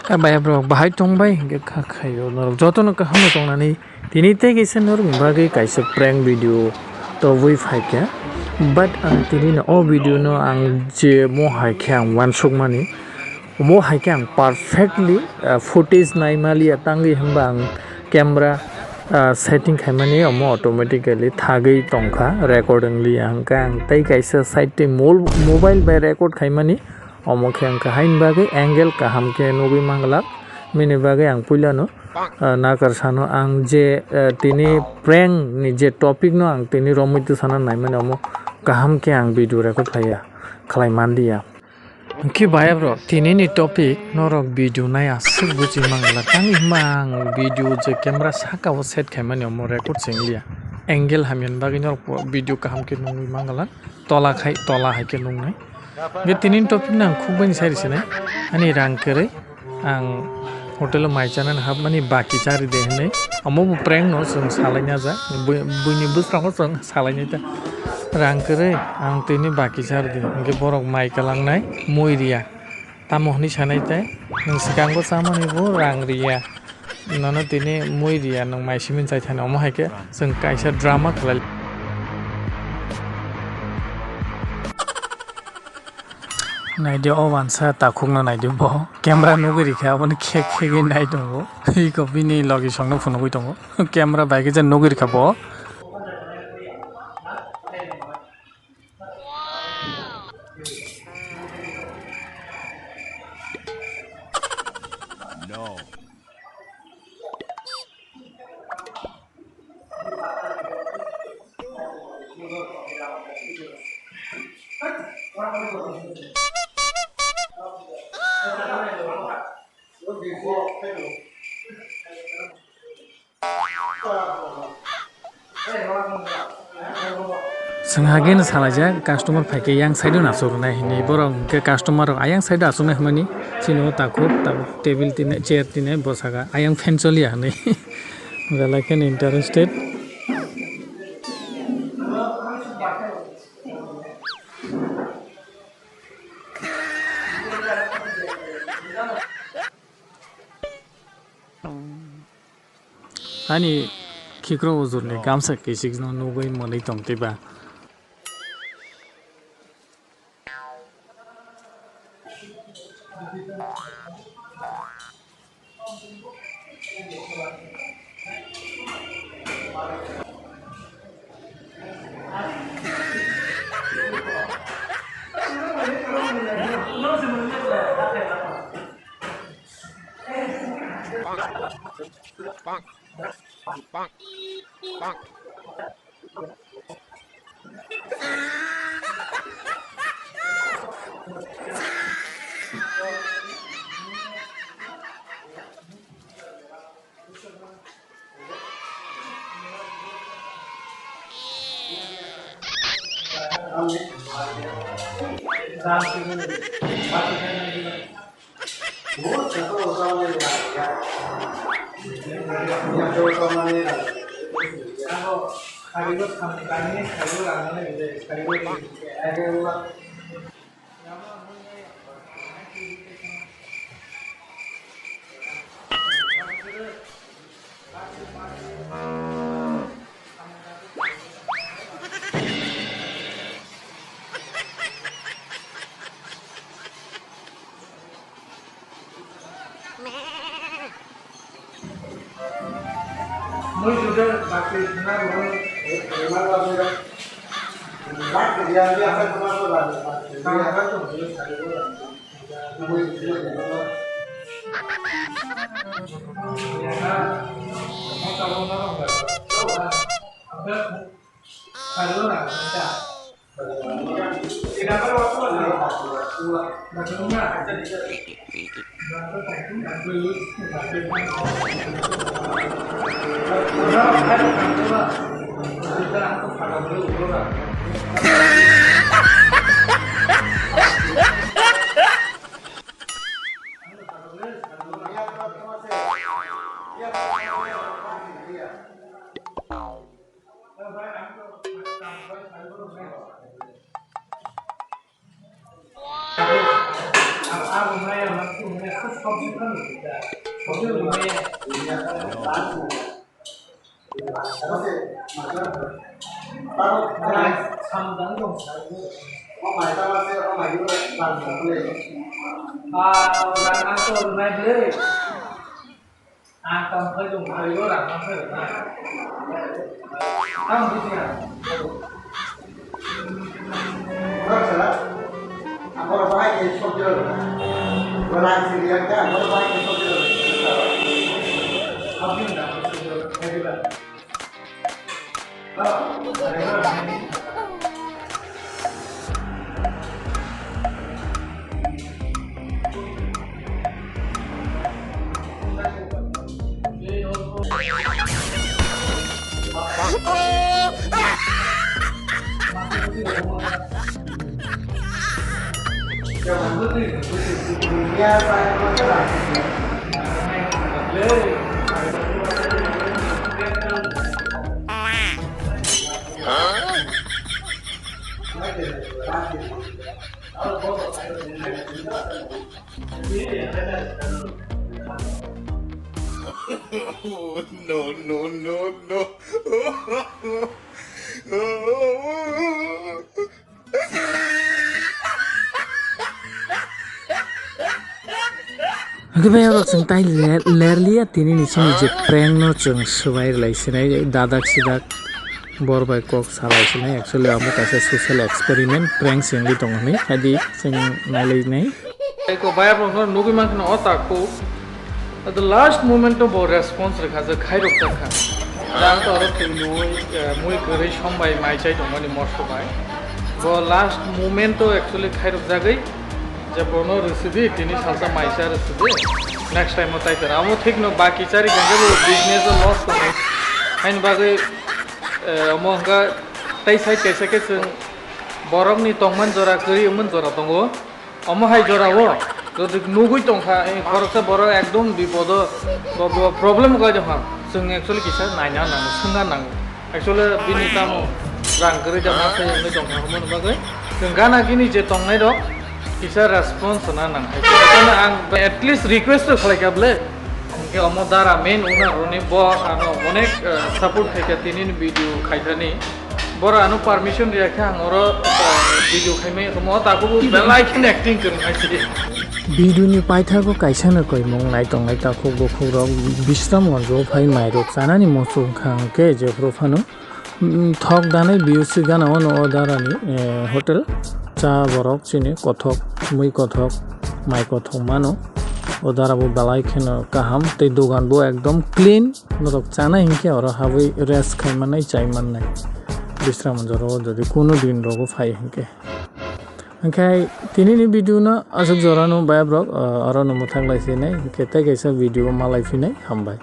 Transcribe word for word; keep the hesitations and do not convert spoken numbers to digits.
Kha bai borok bahai tong bai hingke kha khaio norok jotono kaham no tongnani tini tei kaisa norok ni bagwi kaisa prank video tobwi phaikha, but ang tini no o video no ang je mo hai khe ang uansukmani omo hai khe ang perfectly, ah, footage naimaliya tangwi hwnba ang camera, ah, setting khaimani omo automatically thagwi tongkha recording liya hwnkhe ang tei kaisa side tei mol-, mobile bai record khaimani. Omo khe ang kaham bagwi angle kaham khe nugwi manglak. Bini bagwi ang puilano, ah, nakar sano ang je, ah, tini prank ni je topic no ang tini romwi tisana naimani omo kaham khe ang video record khaiya, khlai manliya. Hwnkhe bayap rok tini ni topic norok video nai aswk buchi manglak. Tangwi hwnba ang video je camera saka o set khaimani omo record se wngliya. Angle hamya ni bagwi norok video kaham khe nugwi manglak. Tola khai, tola hai khe nungnai. Hingke tini ni topic no ang khuk bai ni sai rw sinai. Ani rang kwrwi ang hotel o mai chanani hapmani baki cha rw de hinwi. Omo bo prank no chwng salai na jak. Bui-, buini bwskango chwng salai nai ta. Rang kwrwi ang tini baki cha rw di. Hingke borok mai kwlangnai mui riya. Tamo hinwi sanai tai, nwng swkango chamani bo rang riya. Nono tini mui riya, nwng mai simi chai thani, omo hai khe chwng kaisa drama khlai. Naidi o wansa takhukno naidi bo. Camera nugwi rikha, aboni khek khegwi nai tongo. Iko bini logi songno phunugwi tongo. Camera bai khe je nugwi rikha bo. Chwng hageno salaijak, customer phaikhe yang side-o achuk rwnai hinwi, borok hwnkhe customer rok ayang side-o achuknai hwnmani, chini o takhuk, takhuk table tini, chair tini bwsaka ayang fan choliya hinwi, belai kheno interested. Ani khikrok ujurni gamsa kichikno nugwi mwnwi tongtwiba. Ang tong phai tong phai o rang ma phai rok na. Ang buji na. Ang buji na. Ang buji na. No, no, no, no. Hwnkhe bayarok chwng tai ler-, lerliya tini ni chini je prank no chwng swbai rwlai sinai dadak sidak bor bai kok salai sinai. Actually amo kaisa social experiment, prank se wngwi tongo hinwi hadi chwng nailai nai. Eko bayarok no nugwi mankha o takhuk. At the last moment o bo response rwkha je khairok jakha. Jang to aro twi nui, eh, mui kwrwi som bai mai chai tongmani morso bai. Bo last moment o actually khairok jagwi je bono rwsidi tini salsa maisa rwsidi. Next time o tai tera. Amo thik no baki chari kangke bo business o loss tongo. Haini bagwi, eh, omo hwnkha tai side kaisa khe chwng borok ni tongman jora kwrwi wngman jora tongo. Omo hai jora o jodi nugwi tongkha, eh, khoroksa borok ekdom bipodo, bo, bo problem koi tongkha. Chwng actually kisa naina nango, swngna nango. Actually bini tamo rang kwrwi da ma sai wngwi tongkha, omo bagwi chwng gana gini je tongnai rok kisa response na nang hai. Ekdom ang at least request to khlai kha ble. Hwnkhe omo dara main owner roni bo ano onek, eh, support khaikha tini ni video khaithani. Boro ano permission riya khe ang oro, eh, video khaimai tongmo, takhuk bo belai kheno acting kwrwng hai se. Video ni paithago kaisa no koimung naitongnai takhuk bukhuk rok Bishramganj o phai mairok chanani muchung kha hwnkhe jephru phano, mm, thok danai B O C gana o no o darani, eh, hotel cha borok chini kothok, mui kothok, mai kothok mano. O dara bo belai kheno kaham tei dogan bo ekdom clean. Norok chana hinkhe oro habwi rest khai mannai, chai mannai. Bishramganj oro jodi kunu din rogo phai hinkhe. Hinkhe tini ni video no aswk jora no bayabrok, ah, oro no mwthang lai sinai. Hinkhe tei kaisa video o malai phinai. Hambai.